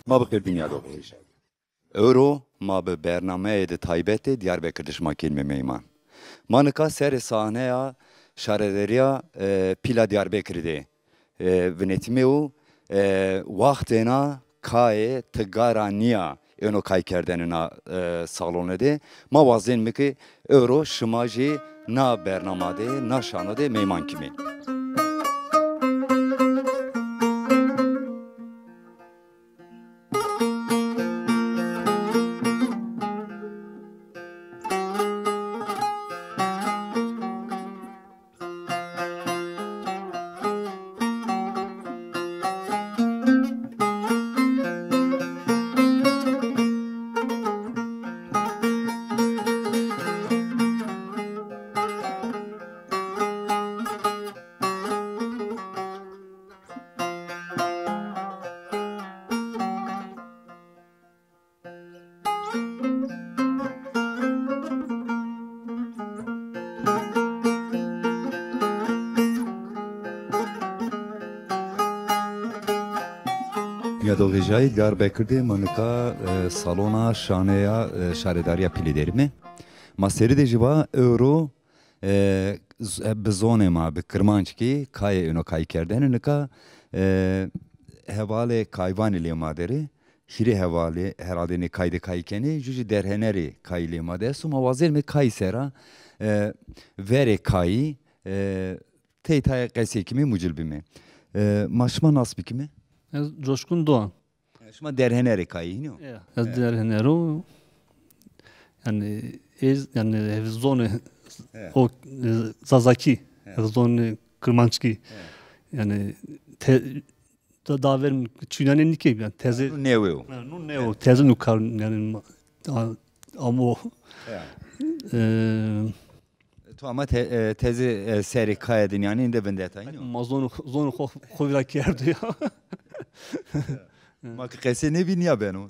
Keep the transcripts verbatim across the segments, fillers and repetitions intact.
Ma bi xêr dinya do bihêjay. Ewro ma bi bernameyê de taybet de Diyarbekir de şima kênime meyman. Ma nika serê sahneya şaredarîya, e, Pîla Diyarbekirî de, e, vinetîme û, e, waxtêna kayê tigara nîya êno kaykerdene na, e, salone de. Ma wazênme ke ewro şima jî na bernama de, na şano de meyman kimê. Ya do vejayî Diyarbekir de ma nika, e, salona şaneya, e, şaredarîya Pîlî derîme. Ma serî de jî va ewro, e, z-, e, bi zonê ma, bi kirmanckî kayê êno kaykerdene. Nika, e, hevalê kayvanî lê ma der ê. Hîrê hevalî herhalde nê kay de kay kenê, ju jî derhenerê kayî lê ma de esto. Ma wazêrme kayî sera, e, verê kayî, e, tey tayê qesey kimê, mucil bîme. E, ma şima nas bikîme? Ez Coşkun Doğan. E, şima derhenerê kayî hîn o? Ya, ez derhener o. Yani ez, yani ev zonê o, e, Zazakî, ev zonê Kirmanckî. Yani te, da, da verm çînanê nîkê, yani teze. Nu newê o. Ha, nu newê o. Teze nu kar, yani ma-, a-, amo. E, tu ama te-, e, teze, e, serê kaya de nîyanê, êndî vindetay, nîyo? Ma zon, zon xo, xo vîra kerdo ya. Ma ki qesê nêbî nîya beno.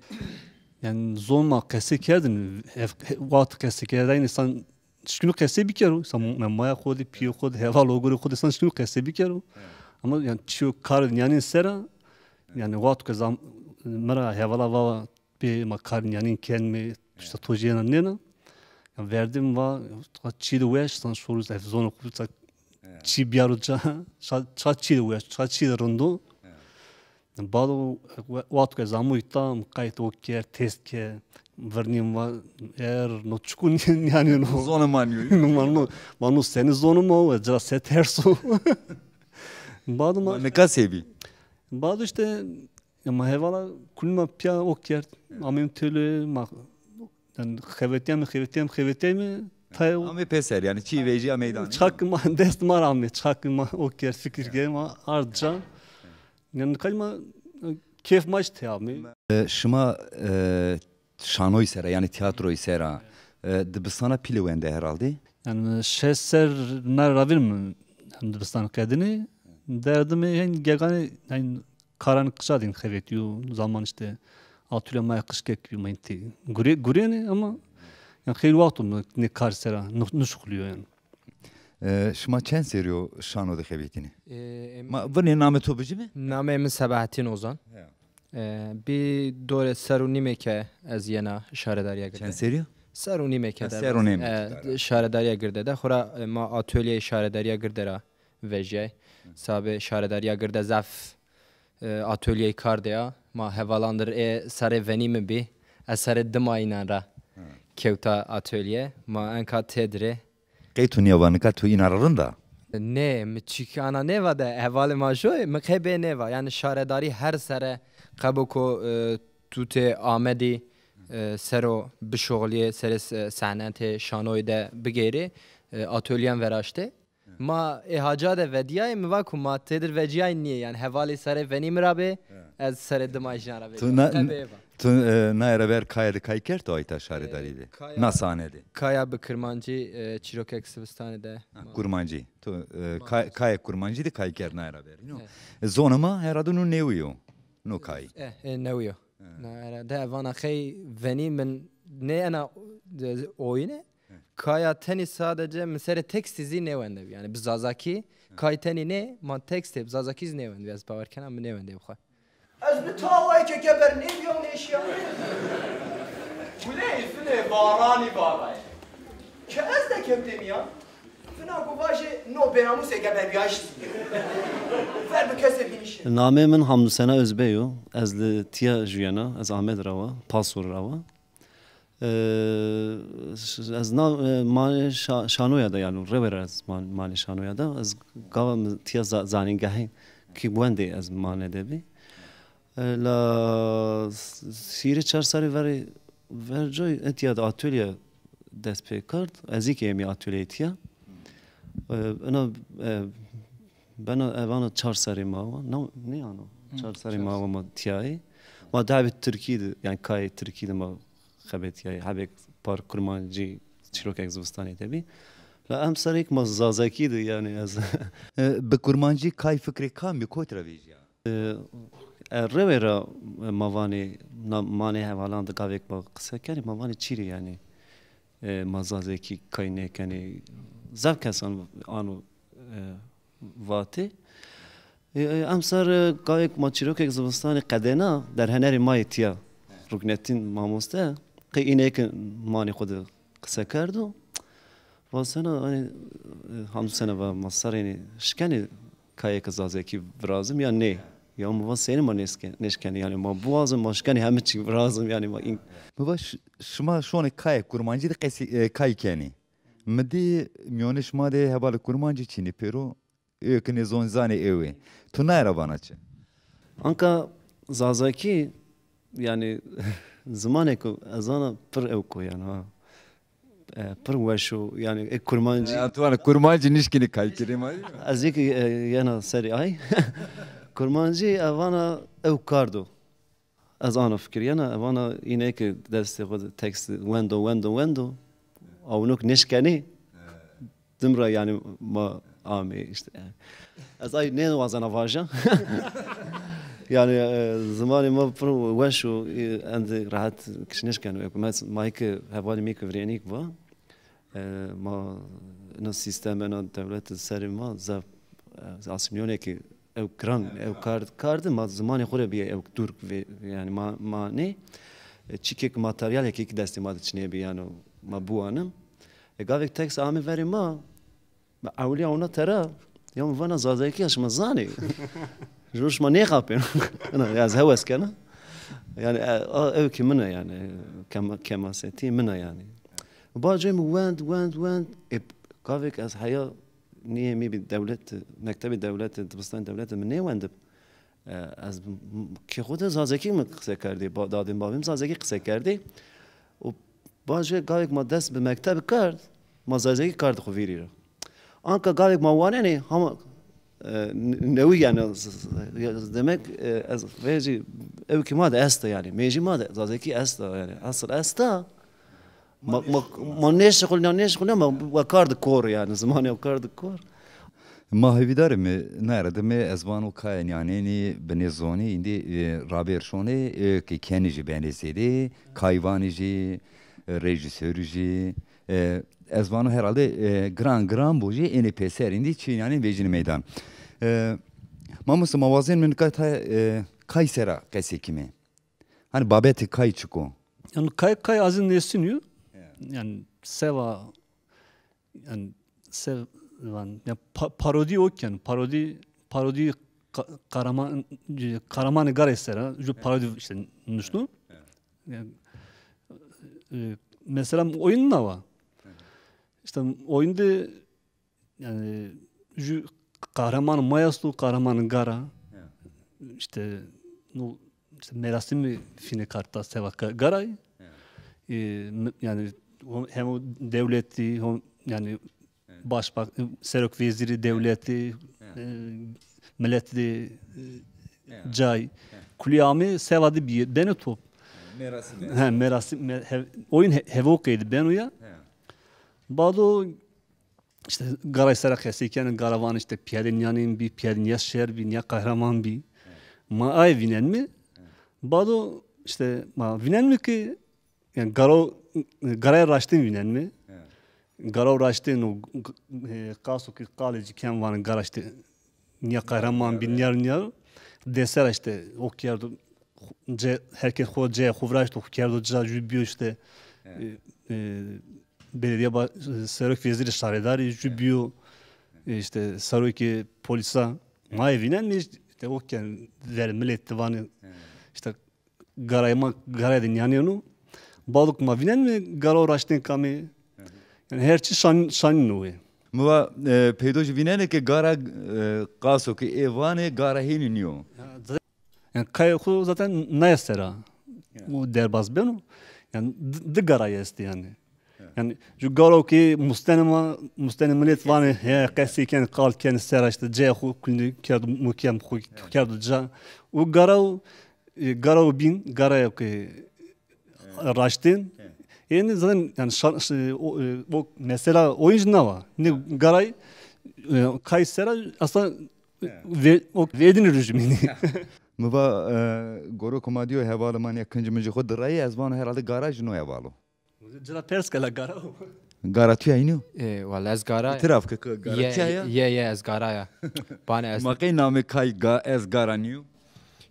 Yani zon ma qesê kerdin, ev, he, wext qesê kerdayîn însan çikîno qesê bikero. Însan me-, maya xo de, pîyê xo de, heval ogurê xo de însan çikîno qesê bikero. Ama yani çîyo kar nîyanên sera, yani wext ke zam-, mi ra hevala vava pê ma kar nîyanên kenme, işte to jî yena nêna. Ya verdim va, çî de weş, san şorû ev zonê xo ça çî biyaro ca, ça, ça çî de weş, ça çî de rind o. Bado we-, wext ke ez amo îta, mi qayt o kerd, test ke, virnîm va, er no çikû nî-, nîyanên o. Zonê ma nîyo. No ma no, ma no senî zonê ma o, ez ci ra se ters o. Bado ma. Ma nika se bî? Bado işte, ya ma hevala kulî ma pîya o kerd. Ameyme têlê, ma, yani xevetîyayme, xevetîyayme, xevetîyayme, tayê o. Amê pêser, yani çî vejîya meydanî. Çak ma, dest ma ra amê, çak ma o kerd, fikir kerd, ma ard ca. Yani nika ma, e, kêf ma jî tê amê. E, şima, e, şanoyî sera, yani tîyatroyî sera, e, dibistana Pîlî wende herhalde? Yani şeş serr na ra vîr mi dibistan qedinî. Derdimê hên geganê, hên karan qija dîn xevetîyo, zaman işte atölye ma qij kek bî, ma hên tê gure-, gurênê ama yani xeylî wext o nê kar sera nuşuxulîyo yani. E, şima çend serrî yo şano de xebetînê? E, em- Ma vinê namê to bicime? Namê mi Sebahettin Ozan. Ya. E, bî dorê ser û nîmê ke ez yena şaredarîya girde. Çend serrî yo? Ser û nîmê ke. Ha, der ser û nîmê. E, şaredarîya girde de. Xora, e, ma atölyeyê şaredarîya girde ra vejîyay. Sabê şaredarîya girde zaf, e, atölyeyê kar de ya. Ma hevalan dir ê serê venî mi bî. Ez serê dima înan ra kewta atölye. Ma enka têdir ê. Qey tu nîya va nika tu înan ra rind a? Nê, mi çîk ana nêva de, hevalê ma joy, mi qey bê nêva. Yani şaredarî her sere qebo ko, e, tu tê Amedî, e, sero bişoxlîyê, serê se-, sehnetê şanoyî de bigêrê, e, atölyen veraştê. Ma ê haca de vedîyayê, mi va ku ma têdir vecîyayî nîyê. Yani hevalî serê venî mi ra bê, ez serê dima jîyan ra vecîyayî. Tu na-, qebê va. Tu, e, naye ra ver kaya de kay kerd, o ayta şaredarî de? E, kaya, na sahne de. Kaya bi kirmancî, e, çîrokek sivistanê de. Ha, kurmancî. Tu, e, kay-, kaya kurmancî de kay kerd naye ra ver. No. E, zonê ma herhalde no newî yo. No kay. E, e, newî yo. Na herhalde vana qey venî min nê ena, e, oyîne. Kaya tenî sadece mi serê tekstî zî nêwendebî. Yani bi zazakî kay tenî nê, ma tekstê bi zazakî zî nêwendebî. Ez bawer kena mi nêwendebî xwe. Ez bi tawayê ke geber nêbîya û nêşîya. Guleyê finê varanî varaye. Ke ez de kewtê mîyan, fina ku vajê no bênamûsê geberbîyayîş zî yo. Ver bi kesê bînî şi. Namê min Hamdusena Özbey o. Ez li tiya juyena. Ez Amed ra wa, Pasor ra wa. Ee, ez na, e, mane şa-, şanoya da, yani, rewera ez man-, mane şanoya da. Ez gava mi tiya za-, zanîngehê ki wendê ez mane de bî. E, la s-, hîrê çar serrî verê, vercoy etiya de atölye dest pê kard. Ez î ki êmî atölyeyê tiya. E, ina, e, bena evana çar serrî ma wa. Na, ne ano? Hı, çar serrî çar ma wa ma tiyayê. Ma dewê tirkî de, yani kayê tirkî de ma xebetiyayê. Hebêk par kurmancî çîrokek zivistanê de bî. La emser êk ma zazakî de, yani ez. E, bi kurmancî kay fikrê kamî, kotî ra vejîya? E, e, rewê ra, e, ma vanê, na, manê hevalan de gavêk ma qise kenê, ma vanê çîrê, yani, e, ma zazakî kay nêkenê. Zaf kesan ano, e, vatê. E, e, emser, e, gavêk ma çîrokek zivistanê qedêna, derhenerê ma yê tiya, Ruknettin mamoste, qey înê ki manê xwu de qise kerdo. Va sena, hani, e, Hamdusena va ma serrênê şikenê kayêke zazakî virazim ya nê? Ya mi va senî ma nêske-, nêşkenê, yani ma biwazim, ma şikenê heme çî virazim, yani ma în- Mi va ş-, şima şonê kayê kurmancî de qesî, e, kay kenê. Mi dî mîyonê şima de hevalê kurmancî çînî pêro, ê ki nêzon zanê ewê. Tu naye ra vana çi? Anka zazakî, yani, zimanêko ez zana pir ewk o, yani, ha. E, pir weş o, yani, ê kurmancî. Ya, tu vana kurmancî nişkînî kay kirê ma? Ez ê ki, e, yena serê ay. Kurmancî, e, vana ewk kard o. Ez ana fikirîyena, vana înê ki destê xwu de tekst wendo, wendo, wendo, awnok nêşkenê, dim ra, yani, ma amê îşte. Ez ay nêwazena vaja. Yani, e, zimanê ma pir weş o, e, endî rehet kiş nêşkeno. Mes-, ma ki hevalê mi ki virênîk va, E, ma ina sîstem, ina dewlet serê ma zaf, e, asîmîlonê ki ew giran, ew kar, kar de ma zimanê xwu rê bîye ew dûr vê, yani ma, ma nê, e, çîkêk materyalêk ki destê ma de çinê bî, yani ma biwanin. E, gavêk tekst ame verê ma, ma ewlîya ona tera, ya mi vana zazakî ya şima zanê. Ji şima nêxapên. Ina, ya ez hewes kena. Yani, e, a, ew ki min a yani. Kema-, kemasetî min a yani. Bacê mi wend, wend, wend. E, gavêk ez heya nîyê mi bî dewlet, mektebê dewlet, dibistan dewlet mi nêwendib. E, ez m-, m-, kê xwu de zazakî mi qise kerdê. Ba-, dadên babêm zazakî qise kerdê. Û bacê gavêk ma dest bi mekteb kerd, ma zazakî kerd xwu vîrî ra. Anka gavêk ma wanenê, hama, e, n-, newî yani, z-, z-, ya, demek, e, ez vejî, ew ki ma de esta yani, mêjî ma de zazakî esta yani, esil esta. Ma, ma, ma nêşixulîna, nêşixulîna, ma we kar di kor yani, zimanê we kar di kor. Ma hêvîdar îme, nere de mi ez vano kayê nîyanênî bi nê zonî, îndî, e, rabêr şonê, e, ki kenî jî benê zêdê, kayvanî jî, e, rejîsorî jî, e, ez vano herhalde, e, giran giran bo jî ênê pêser îndî çî nîyanên vejînê meydan. E, mamoste, ma wazên mi nika ta, e, kay sera qesê kîme. Hani babetê kay çik o? Yani kay, kay azî nesîn yo. Ya. Yani seva, yani sev-, yani, ya pa-, parodî o ki yani, parodî, parodî ka-, Karaman, Karamanê Garê sera, ju parodî işte nuşto. Ya. Yani, e, mesela oyun da var. Ya. İşte oyun de yani, ju qehreman ma esto, qehreman Gara. Ya. İşte, no, işte, merasîmî fîne karta seva Ga-, Garay. Ya. E, m-, yani, o, hem o dewletî, hem, yani, başbak-, serok vezîrî dewletî, e, miletî de, e, cay. Ya. Kulî amê seva de bîye, beno top. Merasîm. He, merasîm, me-, hev-, oyun he-, hevo qeydi beno ya. Ya. Bado İşte Garay sera qesey keno, Gara vano işte piyade nîyanên bî, piyade nîya şer bî, nîya qehreman bî. Ma ay vînenme. Bado işte ma vînenme ki, yani Garo, Garay raştên vînenme. Garo raştên o, e, qaso ki qalê ci ken vano Gara işte nîya qehreman bî, nîya, nîya. Dêser ra îşte o kerdo, ce-, herkes xo cayê xo viraşto, xo kerdo ca, jü bîyo îşte, e, e, belediye ba-, serok, vezîrî, şaredarî, jü bîyo, e, îşte serokê polîsa. Ma ê vînenîme îşte o ken ver milet di vanê îşte garayê ma, garayê de nîyanêno. Bado ke ma vînenîme garo raştên kamê. Yanî her çî şan-, şanîno wê. Mi va, e, peydo jî vînenê ke gara, e, qaso ke ê vanê gara hênî nîyo. Ya, zaten, yanî kayê xo zaten naye ser a. Ya. O derbaz beno. Yanî di, di garayî estê yanî. Ya. Yanî ju garo ke mustenê ma, mustenê milet vanê, he, qesey kenê, qal kenê ser a, îşte cayê xo kundî kerdo mukem, xo kerdo ca. O gara o, e, gara o bîn, garaya ke raştên. Yanî zaten yanî şar-, şey, o, e, o mesela o înc nawa. Ne garay, e, kay sera asla ve-, o vedin rujmînî. Mi va, e, goro ke ma dîyo hevalê ma nîya kincî mincî xo dirayî, ez vano herhalde garaj no hevalo. Ci ra pers ke la gara o. Gara tu ya înî yo? E, wala ez gara. Îtiraf ke, ke gara tu ya? Ye, ye, ez gara ya. Bane ez. Ma qey namê kay ga-, ez gara nîyo?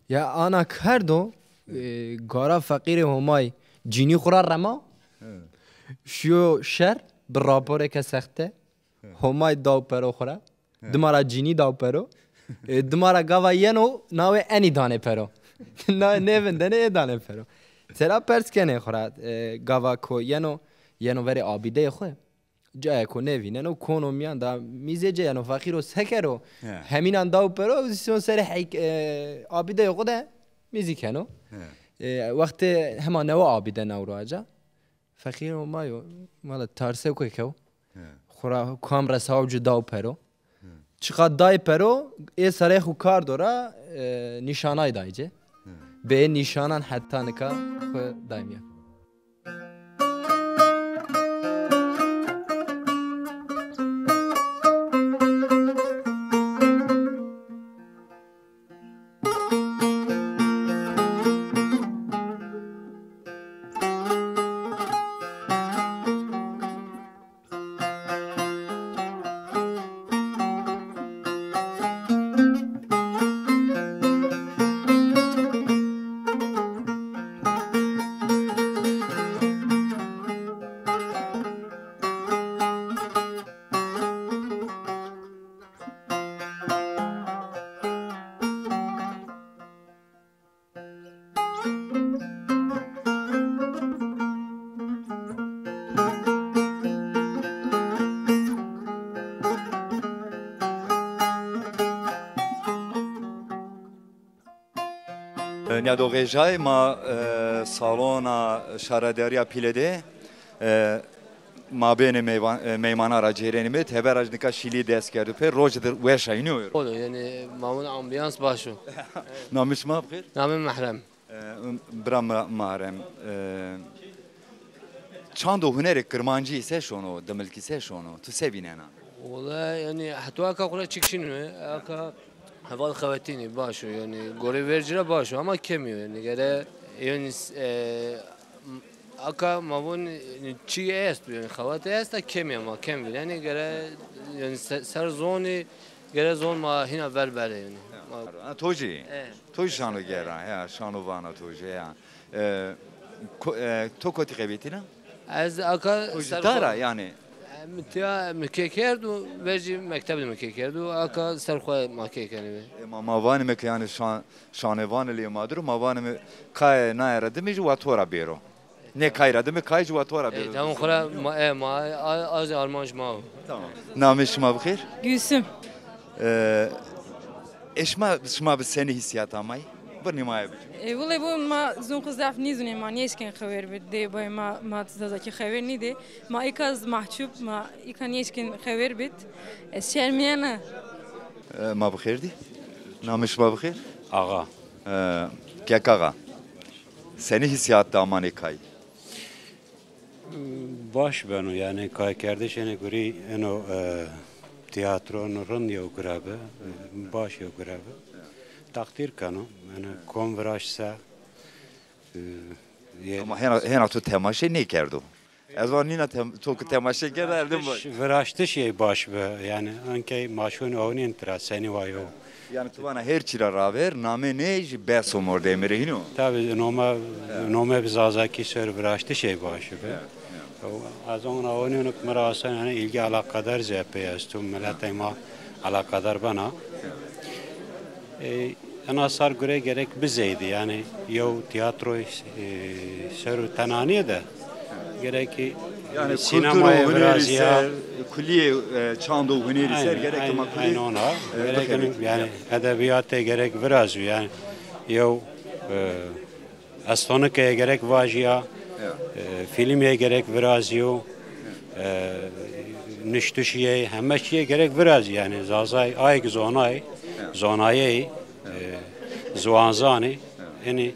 Ya ana kerdo, e, gara feqîrê Homay cînî xo ra rema. Şîyo şer, bi raporêke sexte. Homay daw pero xo ra. Dima ra cînî daw pero. E, dima ra gava yeno, nawê enî danê pero. Na, nêvindene ê danê pero. Sera pers kenê xo ra, e, gava ko yeno, yeno verê abîdeyê xo. Cayê ko nêvîneno, kono mîyan da mîzê ci yeno, feqîro se kero? He. Hemînan daw pero, zî son serê heyk-, e, abîdeyê xo de mîzî keno. He. E, wextê hema newe abîde naw ro aca. Feqîro ma yo, wala tarsê ko kew. He. Xo ra kam resaw ci daw pero. He. Çiqa day pero, ê serê xo kardo ra, e, nîşanay day ci. He. Bê nîşanan heta nika xo daymîya. Nîya do xêjay ma, e, salona şaredarîya Pîle de, e, mabênê meyvan-, e, meymana ra cêrenîme, teber ra nika şîlî dest kerdo pê, roj dir weş a, înî yo? Olo, yanî, ma vûn ambîyans baş o. Namê şima bi xêr? Namê Mehrem. E, bira Ma-, Mahrem, e, çand o hunerê kirmancî se şono, dimilkî se şono, tu se vînena? Wela, yanî, heta aka xo ra çik şînîme, aka heval xewetînî baş o, yanî, gorê vercî ra baş o, ama kemî yo, yanî, gere, yanî, e, aka ma vûn, yanî, çî esto, yanî, xewete esta, kemî ama, kem vînenê, gere, yanî, se-, ser zonî, gere zon ma hîna ver bere yanî. Ha, to jî? E. To jî şano gera, ya, şano vana to jî, ya. E, ko-, e, to kotî xebetîna? Ez aka ser xo. To jî dara yanî? E, mi tîya mi kê kerdo, vercî mekteb de mi kê kerdo, aka ser xo ma kê kenîme. E, ma, ma vanîme ke yanî şan-, şanê vanê lê ma dir o, ma vanîme kayê naye ra dimê jî wa to ra bêro. Nê kay ra dime, kay jî wa to ra bêro. E, tamam, xora ma, e, ma, a, a, armanc ma o. Tamam. Namê şima bi xêr? Gülsüm. E, e, şima, şima bi senî hîsîyat amay? Birnî ma ye bicî. E, wile bu ma zon xo zaf nîzûnê, ma nêşkên xewer bid, dê bay ma, ma zazakî xewer nîdê. Ma îka z mahcup, ma îka nêşkên xewer bid. E, şermîyena. E, ma bi xêr dî. Namê şima bi xêr? Axa. E, Kek Axa. Senî hîsîyat de amanê kay? Baş beno, yanî kaykerdiş ênê gurî êno, e, tîyatro êno rind yew gure bi, e, baş yew gure bi. Teqdîr keno, yanî kom viraşt se, e, yê. Ama hêna, hêna tu temaşe nêkerdo? Ez van nîna tem-, to ki temaşe kerda, erdem ba- Viraştiş, viraştiş yê baş bi. Yanî, inkey ma şonî ewnîn tira senî wa yo. Yanî, tu vana her çî ra raver, namê nê jî bes o mordemî rê hîno. Tabî, nome, nome bi zazakî ser viraştiş yê baş bi. Ya, ya. Ez ona ewnîn ki mi ra asen, yanî, îlgî alakadar zî epey esto. Miletê ma alakadar bena. E, ena sar gure gerek bizeydî, yanî yew tîyatroy, e, ser û tenanîye de gerek ki, yanî, e, sînemayê virazîya, ser, kulîyê, e, çand û hunerî ser gerek ki ma kulî, aynen ona, e, gerek bixebitî. Yanî edebîyatê gerek virazîyo, yanî yew, e, Estonikê gerek vajîya, ya, e, fîlmê gerek virazîyo, e, nuştişî yê, heme çîyê gerek virazî, yanî Zazay ayk zonay, ya, zonayey, e, ziwanzanî, ya, enî,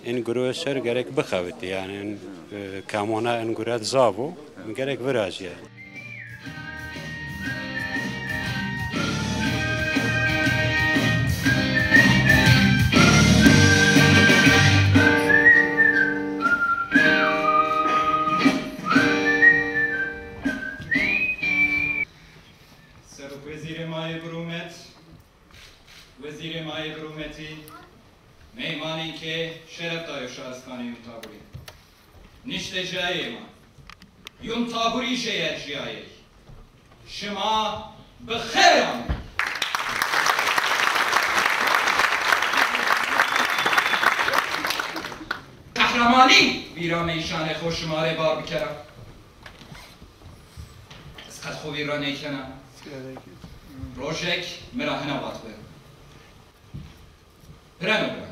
in gurû ser gerek bixebitî, yanî in, e, kemona in guret zaf o, gerek virazîye. Serok Wezîrê ma yê birûmet, Wezîrê ma yê birûmetî, meymanên ke şeref dayo şaristanê Yumtaburî. Niştê cayê ma. Yumtaburî jê erjîyayê. Şima bi xêr amey. Qehremanî vîra meyşanê xo şima rê bar bikera. Ez qet xo vîra nêkena. Rojek mi ra hina vatbi. Pireno bira.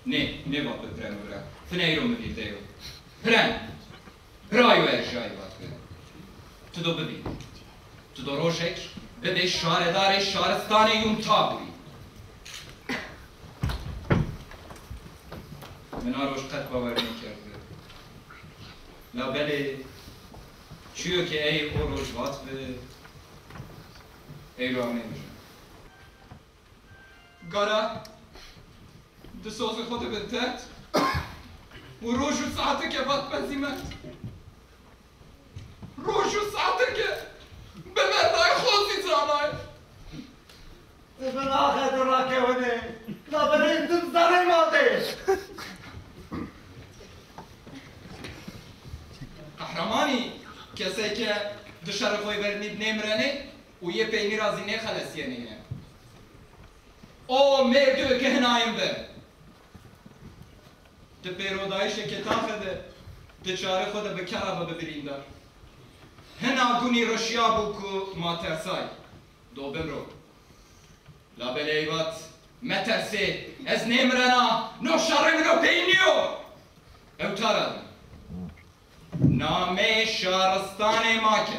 Nê, nêvatbi pireno bira. Fine eyro mi vîr de yo. Piren. Birayo erjayî vatbi. Ti do bibî. Ti do rojek bibê şaredarê şaristanê Yumtaburî. Mi na roj qet bawer nêkerdbi. Labelê çîyo ke ey o roj vatbi, eyro amey mi ra. Gara di sozê xo de bi derd û roj û saete ke vatbe zî merd. Roj û saete ke bi merdayê xo zî zanay. Ti bi na qede rakewinê, labelê ti zanay ma de. Qehremanî kesê ke di şerê xo yê vernî nêmirenê û yê peynî ra zî nêxelesîyenê. O mêrdû ke hinayin bi. Di pêrodayîşê ketaxe de, di çarê xo de bi kera bibi birîndar. Hina gunî rişîyabû ku ma tersay. Do bimro. Labelê ey vat, metersê, ez nêmirena, no şerê min o peynî yo. Ewta ra de. Nameyê şaristanê ma ke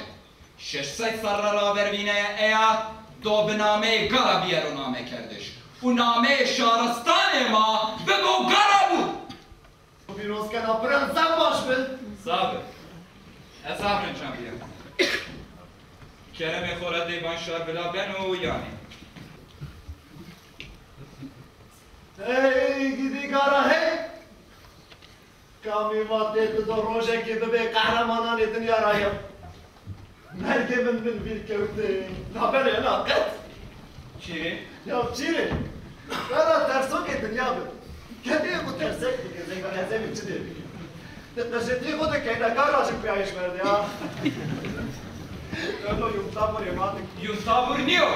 şeş sey serre raver vînaya eya, do bi nameyê Gara biyero namekerdiş û nameyê şaristanê ma bibo Garabûr. Pîroz kena, piren zaf baş bi. Sax bi. Ez zaf rind çan bîya. Keremê xo ra dê ban şar vila beno yanî. Hey gidi Gara hey! Kamî vatê ti do rojekê bibê qehremananê dinya ra ya? Mergê min min vîr kewtê. Labelê ena qet. Çîrê? Ya çîrê. Vera tersokê dinya bi. Kedê ku tersek bike, zey kezebî çi dê bike. Ti qeşetî xo de keyna Gara jî piyayîş verde ya. Eno Yumtaburê ma de. Yumtabur nîyo.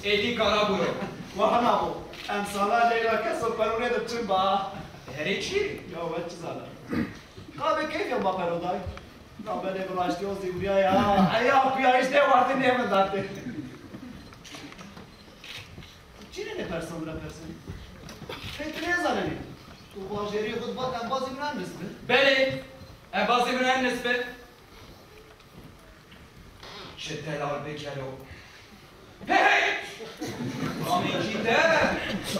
Êdî Garabûr o. Wa hina bo. Emsala leyra keso perûnê de çin ba. Herê çî? Ya we çi zana. Qabê keyfê ma peroday. Labelê bi raştî o zî vurîya ya. Heya piyayîş nêwardî nêvindartê. Çi rê nêpersan bira persenî? Pey ti nêzanenî. Tu vajerî xwu di vat embazî min en nisbi. Belê, embazî min en nisbi. Çi delal bikero. Hey! Amê cî de,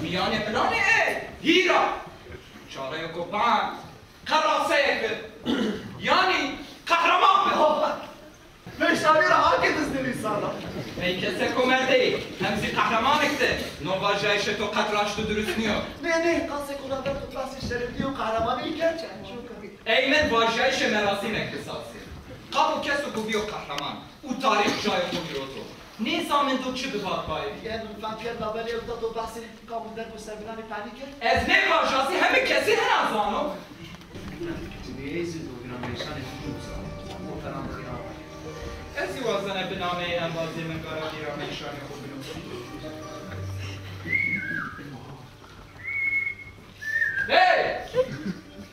mîyanê milanê ey, hîra. Çareyêko ban, qeraseyek bi. Yanî qehreman bi. Pêşanî ra ake dizdin însana. Ey keseko merdeyî, hem zî qehremanik de, no vajayîşê to qet raşt û durust nîyo. Nê, nê, qasêko raver to qasê şereflî û qehremanî kerçe. Ey min vajîyayîşê merasîmek bi Salsî. Qabo keso ku bîyo qehreman û tarîx cayê xo giroto, nêzanendo çi bivat bayê. Eger min fehm kerd labelê ew tato behsê qabo derg û serbinanê penî kir. Ez nêvaja zî heme kesî hena zano. Ti bêyey zî do vîra mêrşanê xo bimûsa. O feran xîya. Ez zî wazena bi nameyê embazê min gara vîra mêrşanê xo binusî. Hey!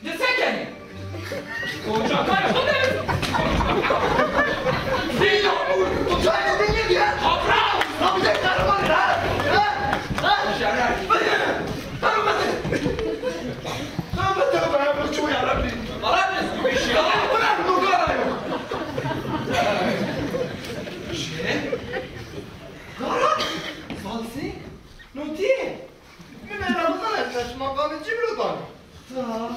Ti se kenî? Ocaxanê xo de. Zî ya, ocaxê xo de nîyê ya? Kapra! Kapra kahraman ha? Ha? Ha? Şeref. Tövbe, tövbe, ya Rebbî. Bırak, bırak, bu kadar yok. Şey? Kara? Salsî? Notî? Mi meramî zana ez şima qamê ci biro danê. Ta.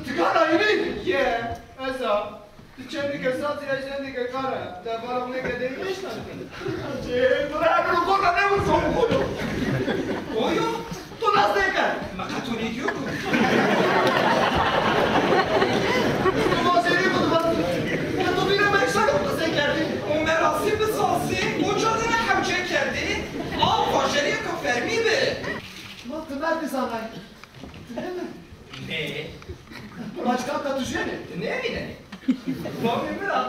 Ti kara yî? Ye, ez a. Ti çendî ke sazî ya, çendî ke kara. Te bala xo nêke deyî nêşnasnî. Cê, bira, bira, gorra nêwurzo, oyo. Oyo? To nas nêkerd? Mi qe to nêdîyo ku. To ma zerrî xo de vatî. Ya to bîra mêrşanê xo qisey kerdî. O merasîm bi Salsî, o cadine hewce kerdî. Aw vajerîyeka fermî bi. Ma ti merdî zanayî. Ti nê mi? Nê. Başka ka tu jênê? Ti nêvînenî? Famî mi ra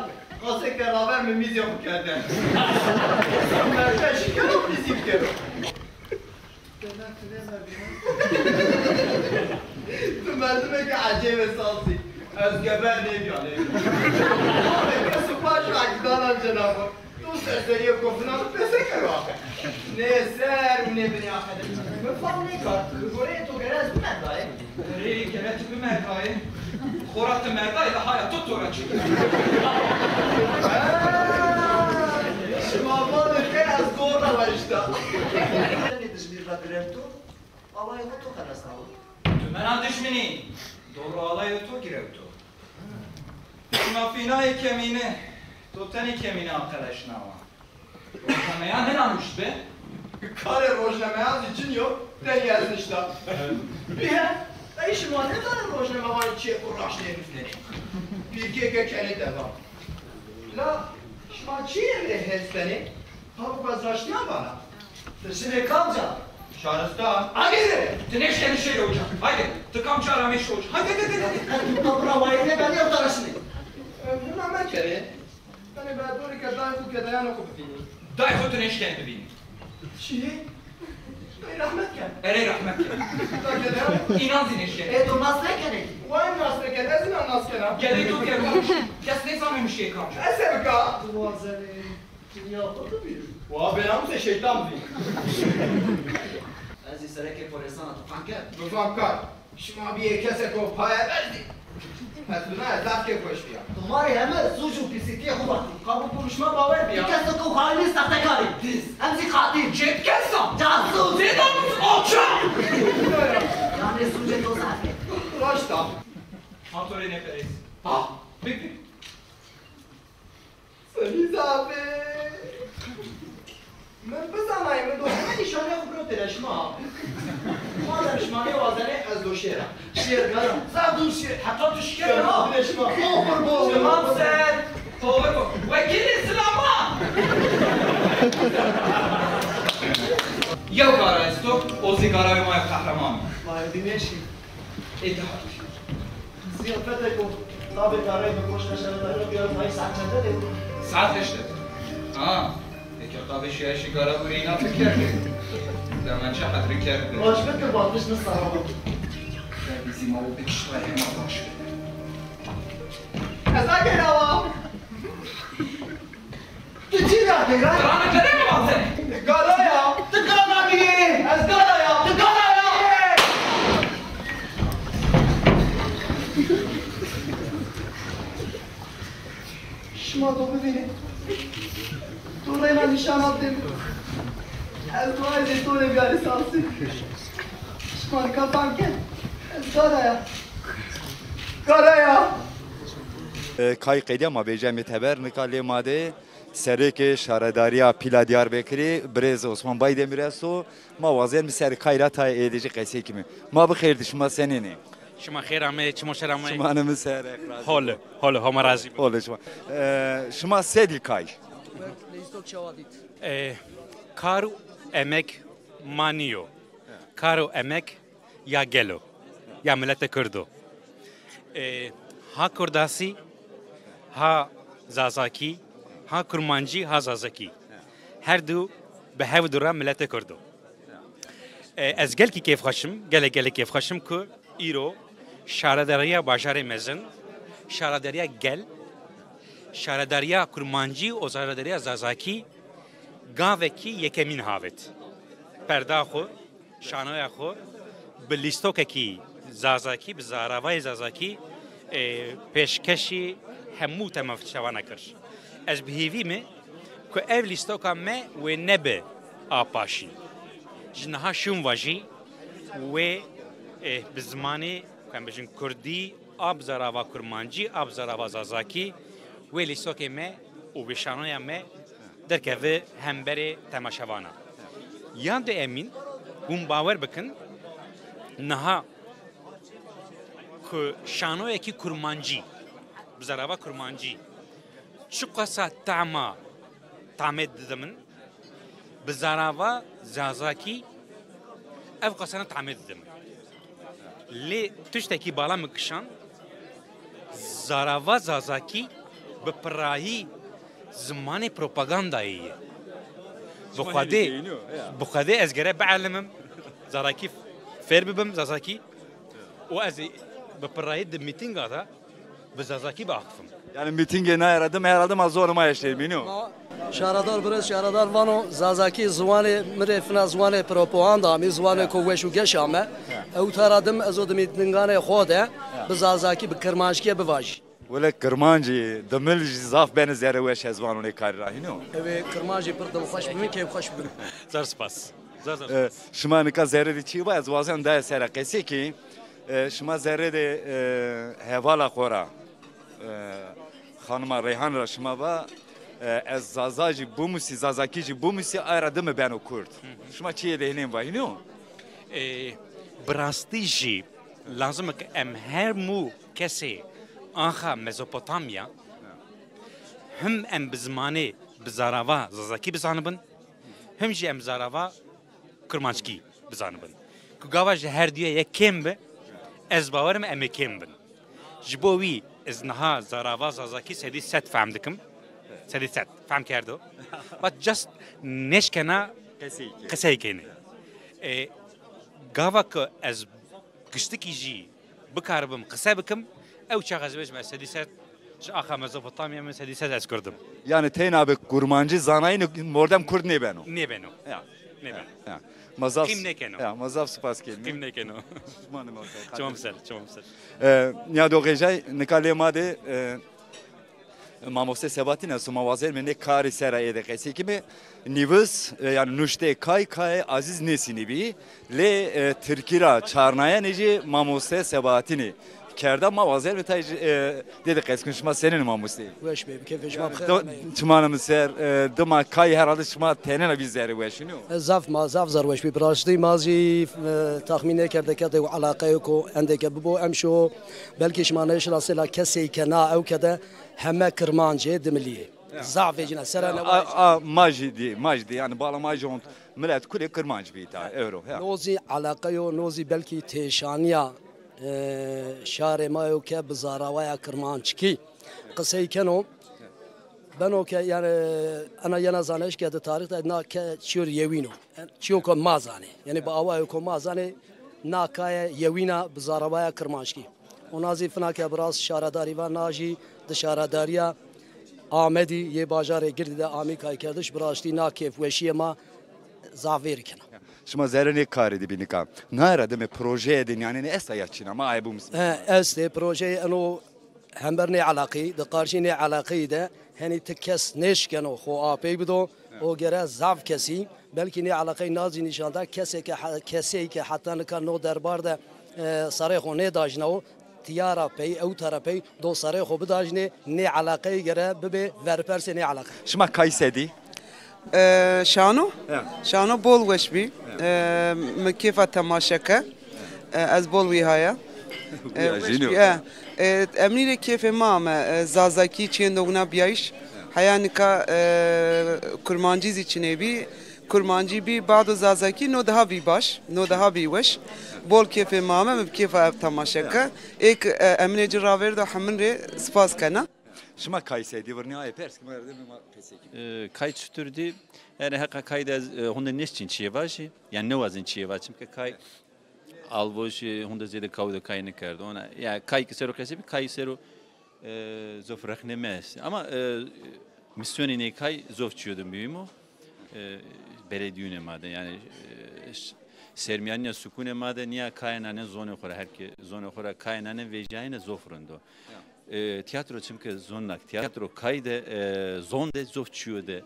qasê ke raver mi mîzê xo kerde. Merde şikero mîzî bikero. Demek ti nêmerdî ha? Tu merdimêke ecêb ê Salsî. Ez geber nêbîya, nêbîya. Kes û paş û ecdanan cêna xo. To serserîyê kofina mi pê se kero axe? Nê ser û nê binê axe de. Mi fam nêkerd. Bi goreyê to gere ez bimerdayê. Erê, gere ti bimerdayê. Xora ti merdayê de haya to to ra çi? Ha, şima vanê ke ez gorra wa îşta. Tenê Dijmîr ra girewto, alayê xo to xelesnawo. Tumena dijminî, dor alayê to girewto. Şima fînayê kemîne, to tenê kemîne aqeleşnawa. Rojnameyan hena nuşt bi? Karê rojnameyan zî ci nîyo, tenê ez nişta. Bîye, ey şima nêzanê rojnamewanê çîyêko raşt nênusnenê. Pîrkêke kenê devam. La şima çîyê rê hes benê? Pamuk ez raştîyan vana. Ti şinê kamca? Şaristan. Agêre! Ti nêşkenî şêrê oca. Haydi, ti kamca ra mêşe oca. Haydi, haydi, haydi, haydi. Ti to bira wayîrê benê ewta ra şinê. Hina mekerê. Tenê berdorî ke dayê xo û gedeyana xo bivînî. Dayê xo ti nêşkenî bivînî. Çi? Ey rehmet ken. Erey rehmet ken. Dayê gedeyan. Înan zî nêşkenî. Ê to nas nêkenê? Wayî nas nêken, ez înan nas kena. Gedey to ke kamca. Kes nêzano niştê kamca. Ez se bika? Ti wazenê dinya xo bivînî? Wa bênamusê şeytan bivînî. Ez zî serekê polesan a, to fam kerd? Mi fam kerd. Şima bîyê kesêko payeberzî. Ez binayê zaf kêfweş bîya. To ma rê heme suc û pîsîtîyê xo vatî. Qabo to bi şima bawer bîya. Ti kesêko xaînî, sextekarî. Dîz. Hem zî qatîl. Çepkesa. Casûs. Zêdanûs, alçak. Yanî sucê to zaf ê. Raşt a. Ma to rê nêperês. Ah, bik bik. Senî zaf ê? Mi bizanayê mi do heme nîşanê xo biro têra şima. Madem şima nêwazenê ez do şêra. Şêr gara. Zaf dûr şêr. Heta tu şikê bira. Şima. Oxir bo. Şima ser. Oxir bo. Wekîlê silama. Yew gara esto, o zî garayê ma yo qehreman. Ma êdî nêşî. Ê di heyt. Zîyafetêko tabê karey bi koşka şeredarî bîyaro tayê saet çende de? Saet heşt de. Ha, eke qabê şiyayîşê gara gurî înan bikerdê, demen çi hedrî kerdbi. Baş bikir, batiş nisara. Ya bizim o bikiştay hema baş bikir. Ez agêrawa. Ti çi ra têra? Qirana kerê mi vazenê? Gala ya. Ti gala bîyê. Ez gala ya. Ti gala ya. Şima to bivînê. To reyna nîşana dê mi. Ez duayê zê to rê bîyarî Salsî. Şima nika fam kên. Ez gala ya. Gala ya. E, kay qedîya ma vecîyayme teber, nika lê ma de serêkê şaredarîya pîla Diyarbekirî, birêz Osman Baydemir esto. Ma wazên mi ser kay ra tayê êdî ci qesey kîme. Ma bi xêr dî, şima senên ê? Şima xêr amê, çimo ser amê. Şima ne mi ser, razî. Hol, hol, Homa razî bo. Hol şima. E, şima sedî kay? E, kar û emek ma nîyo. Kar û emek ya gel o, ya miletê Kurd o. E, ha Kurdasî, ha Zazakî, ha Kurmancî, ha Zazakî. Her du bi hev du ra miletê Kurd o. E, ez gelkî kêfxweş im, gelek gelek kêfxweş im ku îro şaredarîya bajarê mezin, şaredarîya gel, şaredarîya Kurmancî û şaredarîya Zazakî gavekî yekemîn havêt. Perda xwu, şanoya xwu bi lîstokekî Zazakî, bi zaravayê Zazakî, e, pêşkeşî hemû temaşevanan kir. Ez bi hêvî me ku ev lîstoka me wê nebe a paşî. Ji niha şûn vajî wê, e, bi zimanê, ku em bijin kurdî, a bi zarava kurmancî, a bi zarava zazakî, wê lîstokê me û wê şanoya me derkeve hemberê temaşevana. Yan de emîn, hûn bawer bikin, niha ku şanoyekî kurmancî, bi zarava kurmancî, çiqasa tama, tamê dide min, bi zarava zazakî ev qasena tamê dide min. Lê tiştekî bala min kişan, zarava zazakî bi pirahî zimanê propagandayê ye. Bi Xwedê, bi Xwedê ez gere bielimim, zazakî fêr bibim, zazakî. Û ez ê bi pirahî di mîtînga de bi zazakî biaxifim. Yani mîtîngê naye ra dim herhalde ma zorê ma eştê bînî yo. Ma şaredar birêz, şaredar vano, zazakî ziwanê mi rê fina ziwanê propaganda amî, ziwanê ko weş û geş ame. Ew tara dim ez o di mîtînganê xo de bi zazakî, bi kirmanckîye bivajî. Wele kirmancî, dimil jî zaf benê zerrê weş ez vano nê karî ra hînî yo. Ewê kirmancî pir dimxweş bibin, kêfxweş bibin. Zor spas. Zor zor spas. E, şima nika zerrê de çî va, ez wazen daye sera qesê kî, e, şima zerrê de, e, hevala xo ra, e, xanima Reyhan ra şima va, e, ez zaza jî bimusî, zazakî jî bimusî, ay ra dime beno kurd. Şima çîyê de hînên va hînî yo? E, bi rastî jî lazim e ke em hemû kesê axa Mezopotamya him em bi zimanê, bi zarava zazakî bizanibin, him jî em zarava kurmanckî bizanibin. Ku gava ji her duye yek kêm bi, ez bawer im em ê kêm bin. Ji bo wî ez niha zarava zazakî sedî sed fehm dikim. Sedî sed fehm kerdo. But just nêşkena qesey kenê. E, gava ku ez giştikî jî bikaribim qise bikim, ew çax ez bêjim ez sedî sed ji axa Mezopotamya min sedî sed ez kurd im. Yani teyna bi kurmancî zanayîne mordem kurd nêbeno. Nêbeno. Ya. Nêbeno. Ya. Ma zaf Qîm nêkeno. Ya, ma zaf spas kenîme. Qîm nêkeno. Çima nima. Çima ser, çima ser. E, ya do xêjay, nika lê ma de, e, Mamoste Sebahatîn esto, ma wazenîme nê karî sera ê de qesey kîme. Nîvis, e, yani nuştê kay, kayê Azîz Nesînî bî. Lê, e, tirkî ra çarnayenê jî mamoste Sebahatînî kerda. Ma wazenîme tay jî, e, dê de qeskin, şima senên o mamosteyî? Weş bê, bi keyfê şima bi xêr ameyî. Çimanê mi ser, e, dima kay herhalde şima tenêna bî zerrê weşîn o. E, zaf ma, zaf zerrweş bî. Bi rastî ma zî, e, taxmîn nêkerde ke de eleqeyêko endêke bibo. Emşo belkî şima nêşinasê la kesey ke na ewke de heme kirmancê, dimilîyê. Ya. Zaf vecîna sera. Ya, newa a, a, ma jî dî, ma jî dî. Yani bala ma jî hond milet kulê kirmanc bî ta, ewro. Ya. No zî eleqe yo, no zî belkî têşanîya, e, şarê ma yo ke bi zarawaya kirmanckî qisey keno. Beno ke yani ena yena zanayîş ke di tarîx de na ke çîyo yewîn o. Çîyo ke ma zanê. Yani bi awayê ke ma zanê, na kaye yewîna bi zarawaya kirmanckî. Ona zî fina ke bi rast şaredarî va, na jî di şaredarîya Amedî yê bajarê Girdî de amî kaykerdiş, bi rastî na kêfweşîye ma zaf vêrî kena. Şima zerrê nê karî de bî nika. Naye ra dime projeyê de nîyanênî esta ya çîna? Ma aye bimusîme. He, estê projeyê eno hember nê eleqî, di qarşî nê eleqî de henî ti kes nêşkeno xo apey bido, o gere zaf kesî, belkî nê eleqey na zî nîşan da, kesê ke he-, kesey ke heta nika no derbar de, e, serê xo nêdajnawo, tîya ra pey, ewta ra pey do serê xo bidajnê, nê eleqey gere bibê verpersê nê eleqey. Şima kay sedî? E, şano? Ya. Şano bol weş bî. Ya. E, mi kêfa temaşe ke. E, ez bol wî haya. E, weş bî, e. E, emnî rê kêfê ma ame, e, Zazakî çîyêndo wina bîyayîş. Heya nika, e, Kurmancî zî çinê bî. Kurmancî bî, bado Zazakî, no daha bî baş, no daha bî weş. Bol kêfê ma ame, mi bi kêfa ev temaşe ke. Êk, e, emnê ci ravêrdo hemin rê spas kena. Şima kay seydî vurnî, aye pers ki ma erdemê ma qesey kî. E, kay çitur dî? Yani heqa kay de ez, e, honde nêşçîn çîyê vajî. Yani nêwazên çîyê vaj. Çimke kay alvoşî honde zêde kawî de kay nêkerdo. Ona, ya kay ki sero qesey bî, kay sero, e, zof rexneme est. Ama, e, mîsyonê nê kay zof çîyo de muhîm o. E, beledîyûnê ma de, yani, e, ş-, sermîyanîya sukûnê ma de nîya kayê nane zonê xo ra, her ke zonê xo ra kayê nane vejîyayene zof rind o. E, tîyatro çimke zon nak, tîyatro kay de, e, zon de zof çîyo de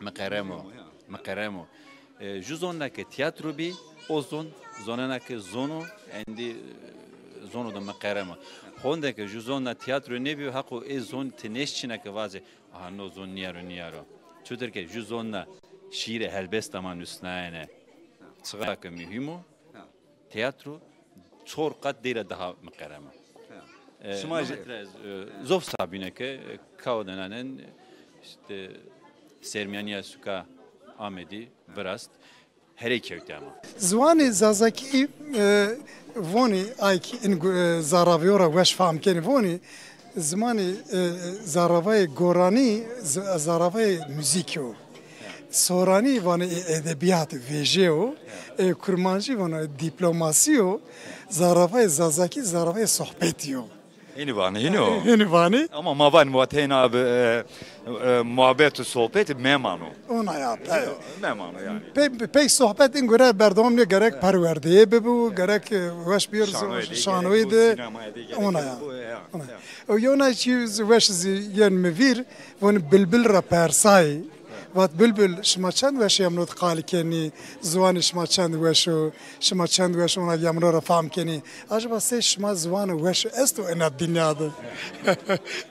miqerem o. Miqerem o. E, ju zon na ke tîyatro bî, o zon, zonena ke zon o, endî, e, zono de miqerem o. Honde ke ju zon na tîyatro nêbîyo, heqo ê zon ti nêşçîna ke vazê, aha, no zon nîyaro, nîyaro. Çutir ke ju zon na şîîrê helbesta ma nusnayene. Çiqa ke muhîm o, tîyatro çor qat dey ra daha miqerem o. E, şima jî, e, zof sabîne ke, e, kawo de nanen, işte, sermîyanîya suka Amedî virast, herey kewtî ama. Ziwanê Zazakî, e, vonî ay kî in gu-, e, zaravîyo ra weş fam kenî vonî, zimanê, e, zaravayê goranî, z-, zaravayê muzîkî yo. Soranî vanê, e, edebîyat, vejîye yo. E, kurmancî vanê dîplomasî yo. Zaravayê Zazakî zaravayê sohbetî yo. Hênî vanê, hênî o. Hênî vanê. Ama ma vanî, ma teyna bi, e, e, muhabet û sohbet memano. Ona ya, pe-, memano yani. Pe-, pek sohbet in gore berdewam nê, gerek perwerdeyê bibo, gerek, e, weş bîyor, şanoyê de, şanoyê gerek de. Sinemaya de gerek. Ona ya. Ona. O yewna çî weş zî yen mi vîr, vonî bilbil ra persay. Vat bilbil, şima çend weş yemno de qal kenî, ziwanê şima çend weş o, şima çend weş ona yemno ra fam kenî. Acaba sey şima ziwano weş esto ena dinya de?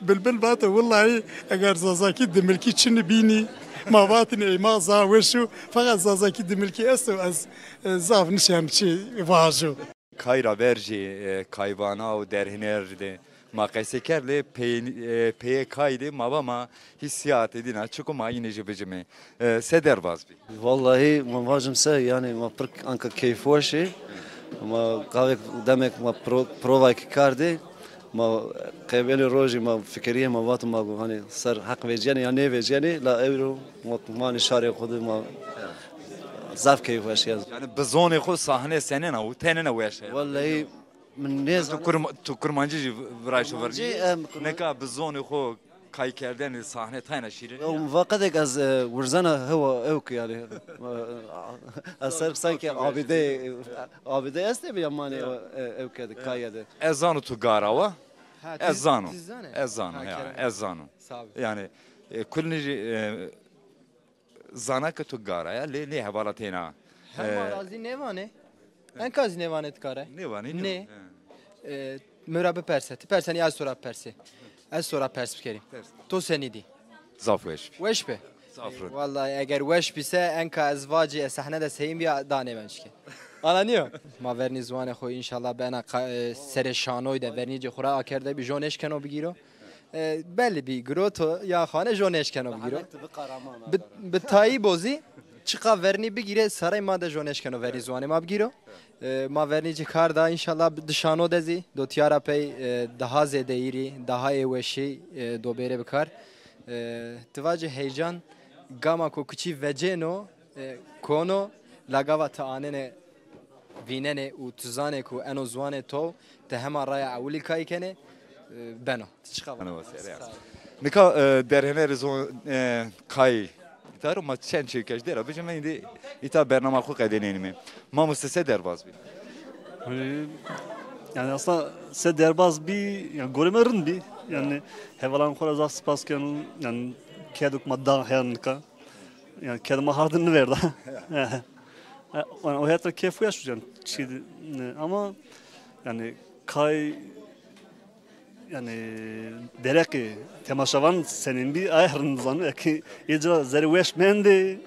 Bilbil vato, willahî eger Zazakî dimilkî çinî bînî, ma vatîn ey ma zaf weş o, feqet Zazakî dimilkî esto, ez, e, zaf nişen çi vajo. Kay ra ver jî, e, kayvana û derhêner de ma qesey kerd, lê pey-, e, peyê kay de ma va ma hîsîyatê dîna çik o, ma înê jî bicimê. E, se derbaz bî? Wellahî ma vajim se, yanî ma pir anka keyfweş ê. Ma qavêk demek ma pro-, provayêk kerdê. Ma qeybelê rojî ma fikirîyê, ma vato ma go, hanî ser heq vecîyenê ya nêvecîyenê, la ewro ma, ma nî şarê xo de ma zaf keyfweş ya. Yanî bi zonê xo sahne senena û tenena weş e? Wellahî min nêzana. Tu kurm-, tu kurmancî jî virayşo vernî. Kurmancî, em, kurmancî. Nika bi zonê xo kaykerdene sahne tayna şîrin. Yo, mi va qedêk ez, e, wirzena hewa ewk yanî. Ez ser sanki abîde, abîde estê bi yamanê, e, ewke de, kaye de. Ez zano tu garawa. Ha, ez zano. Ez zano, ha, ya, ez zano. Sağ ol. Yanî, e, kulnî jî, e, zana ke tu gara ya, lê, lê hevala têna. Hema, e, razî nêvanê. Enka zî nêvanê ti kare. Nêvanê, nê. Nê. E, mi ra biperse. Ti persenî, ez to ra persê. Ez to ra pers bikerî. Pers. To senî dî? Zaf weş bî. Weş bi? Zaf rind. Wellahî eger weş bî se, enka ez vacî, ez sehne de seyîn bîya, da nêben çike. Ananîyo? Ma vernî ziwanê xo înşallah bena qa-, e, serê şanoy de vernî cê xo ra akerde bî, jo nêşkeno bigîro. E, belli bî, giroto ya xane jo nêşkeno bigîro. Bi, bi tayî bo zî çiqa vernî bigîrê, sarey ma de jo nêşkeno vernî ziwanê ma bigîro. E, ma vernî ci kar da, înşallah bi di şano de zî do tîya ra pey, e, daha zêde îrî, daha ê weşî, e, do bêrê bi kar. E, ti vacî heyecan, gama ko kiçî vecêno, e, kono, la gava ti anenê vînenê û ti zanê ku eno ziwanê to, ti hema raya ewilî kay kenê, e, beno. Ti çiqa vanê? Beno, ser ya. Sağ ol. Nika, e, derhênerê zon, e, kay îta ro ma çend çî kej dera bicime, îndî îta bernama xo qedênenîme. Mamoste, se derbaz bî? Hani, yani aslında se derbaz bî, yani gorê mi rind bî. Yani hevalan xo ra zaf spas keno, yani kerdok ma da her nika. Yani kedi ma hardin nêverda. Yani o het ra keyfweş yani, şey, e, ama yani kay, yani dereqê temaşevan senên bî, ay rind zano ki, ê ci ra zerrê weş mendê.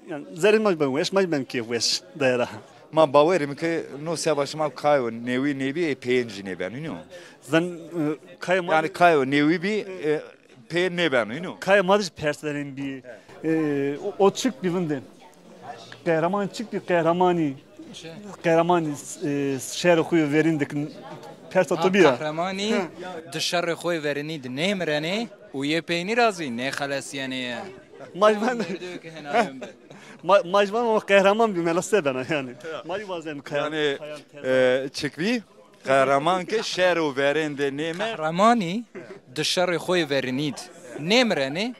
Yani zerrê ma ben weş, ma ben keyfweş dayra. Ma bawerîme ke no seba şima kayo newî nêbî, ê peyên jî nêbeno, nîyo? Zan, e, kaya ma, yanî kayo newî bî, e, peyên nêbeno, nîyo? Kaya ma de jî pers verên bî. E, o, o çik bî vindê. Qehreman çik bî, qehremanî. Qehremanî, e, şerê xo yê verîn de ki persa to bîya. Qehremanî di şerê xo yê verînî de nêmirenê û yê peynî ra zî nêxelesîyenê ye. Ma jî van, ma, ma jî van o qehreman bî, mela se bena yanî. Ma jî wazen kaya. Yanî, e, çik bî? Qehreman ke şer û verên de nêmer. Qehremanî di şerê xo yê verînî de nêmirenê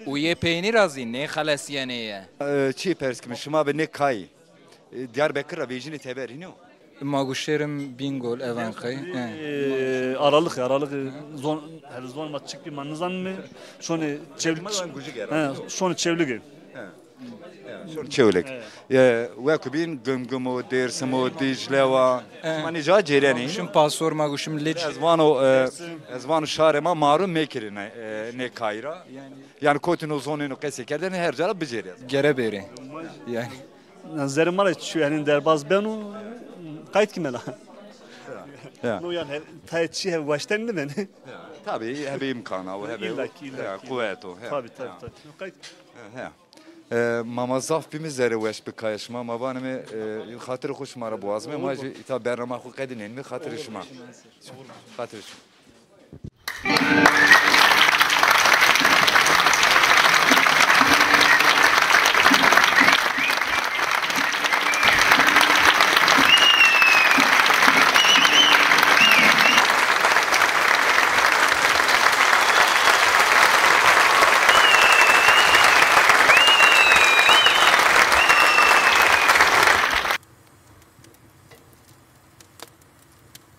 û yê peynî ra zî nêxelesîyenê ye. E, çî pers kime, şima bi nê kayî, e, Diyarbekir ra vejînê teber, hînî yo? Ma guşêrim Bîngol, Evenqey. E, Aralık, Aralık, e, zon, her zon ma çik bî ma nizanîme. Şonê Çewlîg. He, şonê Çewlîg. He. Şonê Çewlîg. E, wek bîn Gimgim o, Dêrsim o, Dîcle wa. Şima nê ca cêrenê? Şim Pasor, ma guşim Lic. Ez vano, e, ez vano şarê ma marum mekirî nê, e, nê kayî ra. Yanî kotî no zonêno qesê kerdene her ca ra bicêrê. Gere bêrê. Yanî. Zerê ma ra çi henên derbaz beno, qayt kîme la. Ya. No yanî he-, tayê çî hev waşten nêbenê. Ya. Tabî hebê îmkana û hebê, îlla kî, îlla kî, quwet o. Ya. Tabî, tabî, tabî. No qayt. Ya. E, ma, ma zaf bîme zerê weş bi kaya şima. Ma vanîme, e, xatirê xo şima ra biwazîme. Ma jî îta bernama xo qedînenîme xatirê şima. Xatirê şima.